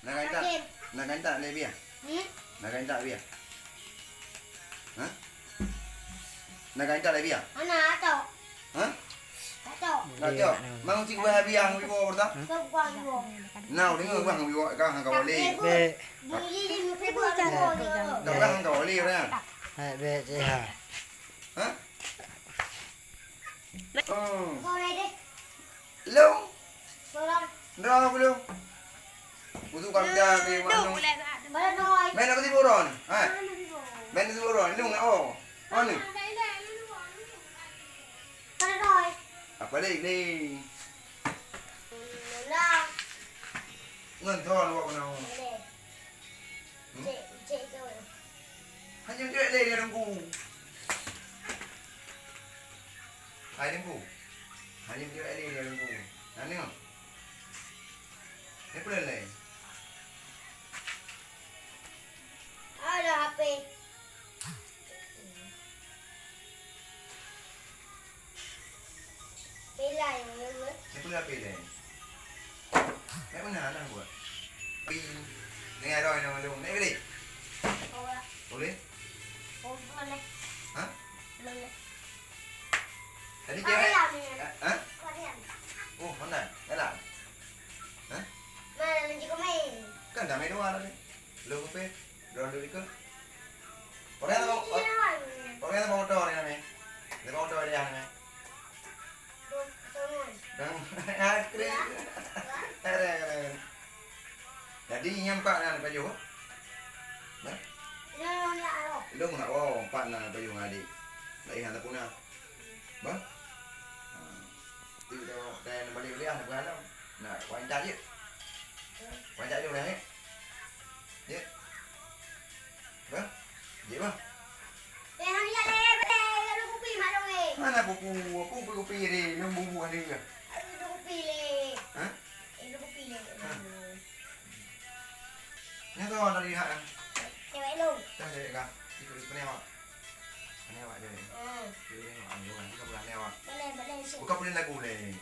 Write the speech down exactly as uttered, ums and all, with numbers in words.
Na kanta, na kanta lé biya. Hmm? Na kanta biya. Hah? Na kanta lé biya. Ana atau? Hah? Atau? Na atau? Mang cik wah biya ngi wo berta? Kau gua yo. Na, dengar bang, biwa ka hang kawali. Bek. Bunyi di muka gua. Ka bang hang kawali orang. Hai, bek, cik ha. Hah? Oh. Kau ni deh. Long. Tolong. Ndrah aku long. Butuh kau dah ke mana? Mana noi? Mana kau tiba orang? Ha? Mana tiba? Mana tiba orang? Long nak oh. Mana? Mana noi? Apa lagi ni? Mana? Ngon thon awak kena. Boleh. Hmm? Cek, cek tu. Hanya cek lé dia dengku. Hai dengku. Hanya cek lé dia dengku. Nani? Ni pula lé. Ada H P. Pilai, pilai. Ni pun pilai. Nak mana nak buat? Pi. Ni ada yang malu. Nak beli? Boleh? Boleh. Ha? Boleh. Tadi cewek? Ha? Oh, mana? Dalam. Ha? Mana nanti kau main? Kan dah main dua tadi. Belum apa? Drone dulu ke? Orang tu, orang tu motor ni ni. Dia motor dia ni. Dan akhirnya. Ada, ada. Jadi nyampak nak pajoh. Nah. Lu nak oh, empat nak pajoh ngan adik. Nak ihan tak punah. Bah. Ha. Tu dah dah balik kuliah nak buat alam. Nak wanita je. Wanita je boleh. Ya. Bah. Jeh bah. Eh, hang jak lé, lé, lé, lé, kupi mak dong, eh. Mana kupu? Aku kupi kupi deh, lom bubu ada ke? Aku kupi lé. Ha? Eh, kupi lé. Ha. Ni tu ada lihat kan? Cewek lu. Dah cewek kan? Itu sebenarnya awak. Ini awak je. Hmm. Ini awak. Bukan boleh lagu leh.